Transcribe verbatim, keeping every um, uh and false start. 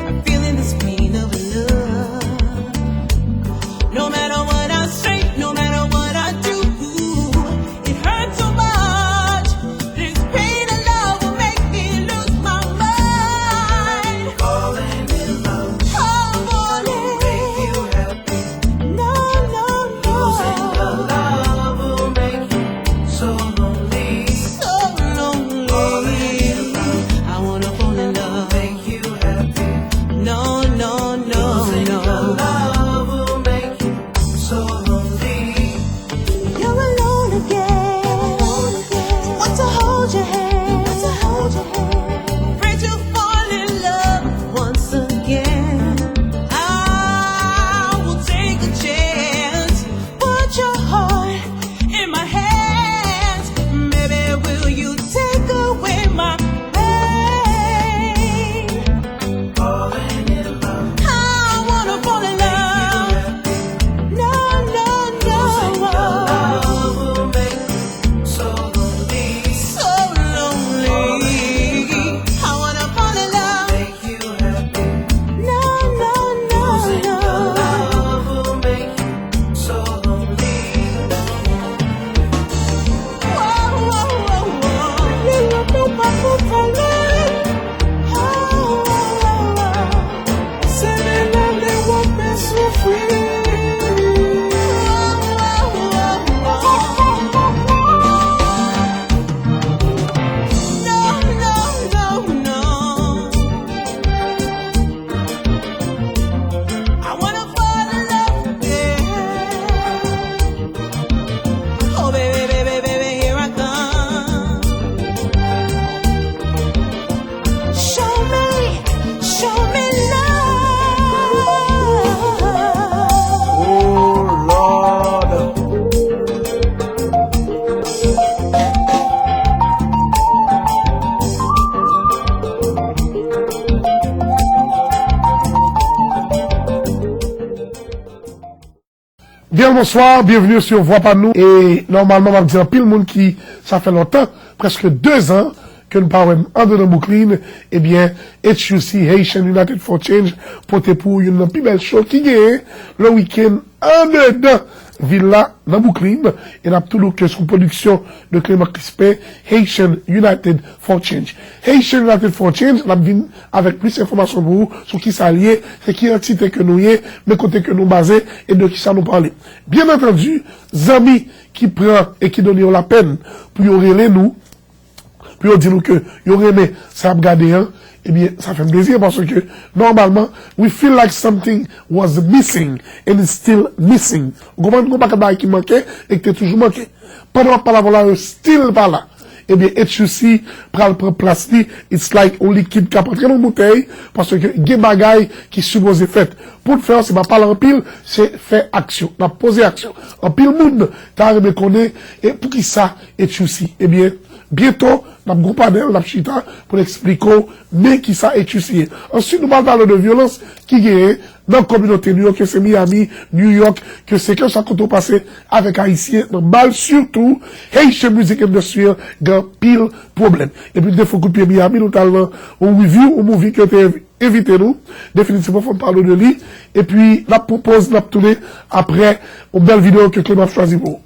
I'm feeling this pain of love. No matter what I say, no matter what I do, it hurts so much. This pain of love will make me lose my mind. Falling in love. Oh, falling. Make you happy. No, no, no. Losing the love will make you so lonely. So lonely. Falling in love. I wanna fall in love. Make you happy. No, no, no, no. Losing your love will make you so lonely. You're alone again. Want to hold your hand. Afraid to fall in love once again. I will take a chance. Put your heart in my hands. Baby, will you take away my pain? Falling in love. I wanna fall in love. No, no, no. Losing your love will make you so lonely. So lonely. Falling in love. I wanna fall in love. Make you happy. No, no, no, no. Losing your love will make you so lonely. Whoa, whoa, whoa, whoa. Li lòt ou pa pou fè lè. Oh, oh, oh, oh. Se menaj w ap fè soufri. Oh, oh, oh, oh. No, no, no, no. I wanna fall in love again. Oh, baby, baby, baby, here I come. Show me, show me love. Oh, Lord. Byen bonswa, byenveni sou Vwa Pa Nou. E nòmalman, m ap di anpil moun ki sa fè lontan, prèske dezan, ke nou pa wè m anndan Bouklin, ebyen, H U C, Haitian United for Change, pote pou ou youn nan pi bèl show ki genyen le wikenn anndan vil la, nan Bouklin. E n ap tou di w ke sou pwodiksyon de Clément Crispin, Haitian United for Change. Haitian United for Change, n ap vin avèk plis enfòmasyon pou ou sou kisa l ye, se ki antite ke nou ye, men kote ke nou baze e de kisa nou pale. Byen antandi, zanmi ki pran e ki done yo lapèn pou yo rele nou, pou yo di nou ke yo renmen sa y ap gade an, ebyen, sa fè m plezi paske, nòmalman, we feel like something was missing and is still missing. Ou konprann? Gon pakèt bagay ki manke e ki te toujou manke. Pandan m ap pale avè w la, yo still pa la. Ebyen, H U C pral pran plas li. It's like yon likid k ap antre nan boutèy, paske gen bagay ki sipoze fèt. Pou n fè, se pa pale anpil, se fè aksyon. N ap poze aksyon. Anpil moun ta renmen konnen, e poukisa H U C? Ebyen, byento, n ap gon panèl, n ap chita pou n eksplike w men kisa H U C ye. Answit, nou pral pale de vyolans ki genyen nan kominote nou yo, ke se Miami, New York, ke se kèlkeswa kote w pase avèk Ayisyen nan bal, sitou Haitian music industry an gen anpil pwoblèm. Epi defo kout pye Miami, nou t al nan yon review, yon movie ke yo te envite nou. Definitivman, fò n pale de li. Epi, n ap pran poz, n ap tounen apre yon bèl videyo ke Clément ap chwazi pou ou.